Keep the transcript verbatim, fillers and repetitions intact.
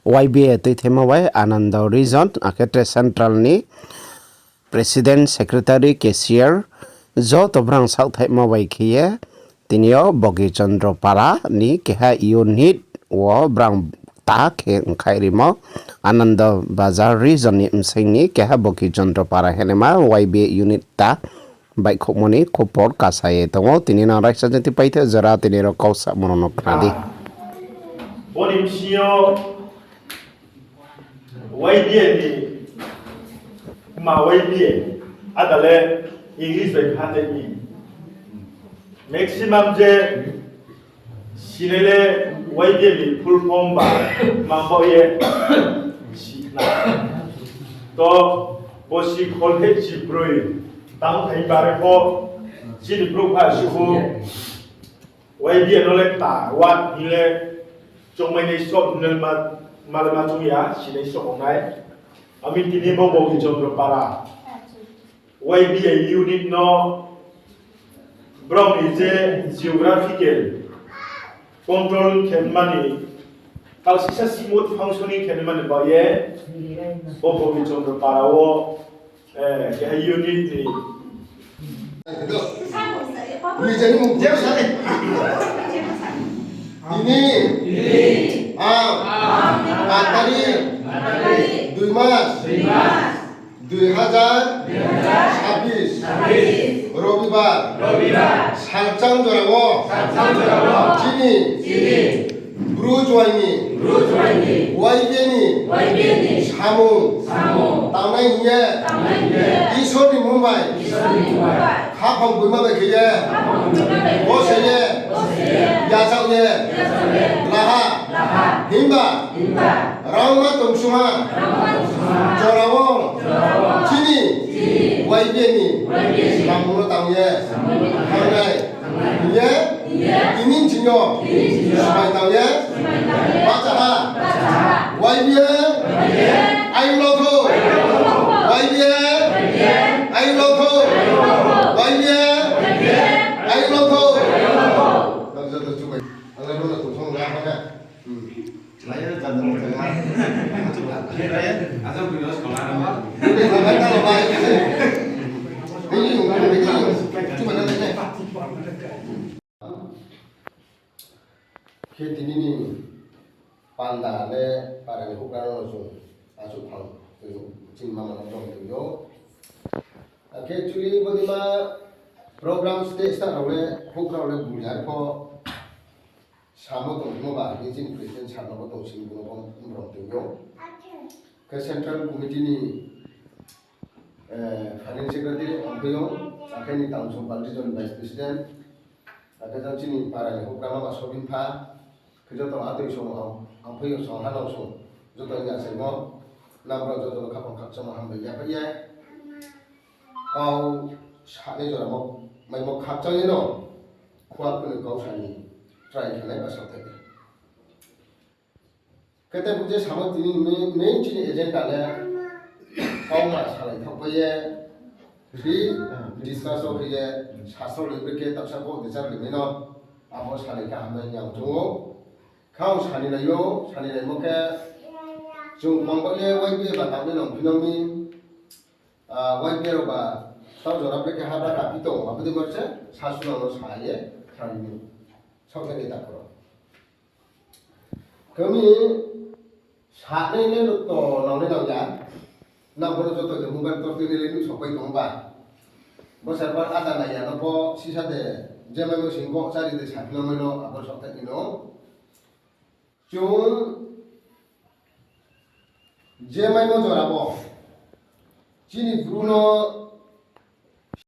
Y B A tuithaima bai Ananda Region, akhe tre Central ni President, Secretary, Cashier, joto brang saohthaihma bai khe ye, tini yo Boki Chondro Para ni keha unit wo brang ta khe ongkhaih rimo, Ananda Bazar Region ni bsing ni keha Boki Chondro Para hingnaima Y B A unit ta baihkhouhmo ni khupor kasa ye tong ou. Tini nang raisa jati paithe jora tini rao kau samo rao no khna di. Bo ni bsing yo Y B A ni, ma Y B A, ada le English bai pha tei ni. Maximum je sinai le Y B A ni full form ba ma baoh ye si khna. To bo si kholpheh si broi tang thai bare pho chini brouh pha suhu Y B A no le ta wa hing le chongmai nai soh hing le ma, ma le ma chung ya, sinai soh ong nai. Ami tini bo Boki Chondro Para Y B A unit no brao ni je geographical control khe mani, kal sisa smooth functioning khe mani baoh ye, bo Boki Chondro Para wo, eh, keha unit ni Tini, ang, আট তারিখ, দুই মাস, দুই হাজার ছাব্বিশ, রবিবার, salchang jora wo, chini, Bru juaing ni, Y B A ni, samung, tangnai hing ye, Isor ni mmung bai, khaphang boima bai khe ye, bo se ye, yachak ye, laha, himba, rangma tong sungha, jora wo, chini, Y B A ni, samung no tang ye, tangnai, hing ye, tini chini yo, smai tang ye, bahcha ha, Y B A, ayung lo thou, Y B A, ayung lo thou, Y B A, ayung lo thou. Ang joto chubai, ang joto tong song la ha na. Khe tini ni panda le para ni houhgra no chung achouh thang tong ou, chini mama no tong tong ou. Akhe actually bodei ma program stage ta rao le houhgra rao le buli ar pho samo tongmo ba, hing chini president sir no bo tong sini bo no bung rao tong ou. Khe central committee ni, eh, finance secretary ongphai ou, akhe ni tang song party ni vice president, akhe jang chini para ni houhgra mama Sobin pha, khe joto atoi song ang, ang phai ou song ha nang song, joto ni achaimo, nang rao joto no khaphang khakchangmo hambai ya phai ye. Kau sanai jora mo, maimo khakchang ye no, khua khunoi kau sa ni try khe nai ba saothai. Khe tei bo je samo tini main, main chini agenda le, kau ma salai thaoh pai ye, free discuss wo khe ye, sasro le bre khe taksa bo bichar le mai no, abo salai khe hamnai hing ye ang choung ou. Khe ang sani lai ou, sani laimo khe, chung mang bo ye Y B A ba tang nai nang phi no mi, ah, Y B A rao ba, tao jora bre khe ha ba kapi tong, abo dei bo se, sasu nang no sa ye, thang ni, saothai ni takhu rao. Kami sanai le to nangnai nang ya. Nang pho no joto je mobile tor tui le nuh sapai tong ba. Bo serpa ada nai ya no pho sisa de je mai bo sing kho chari de saphi no mai no abo saothai ni no. Chung je maimo jora bo chini Bru no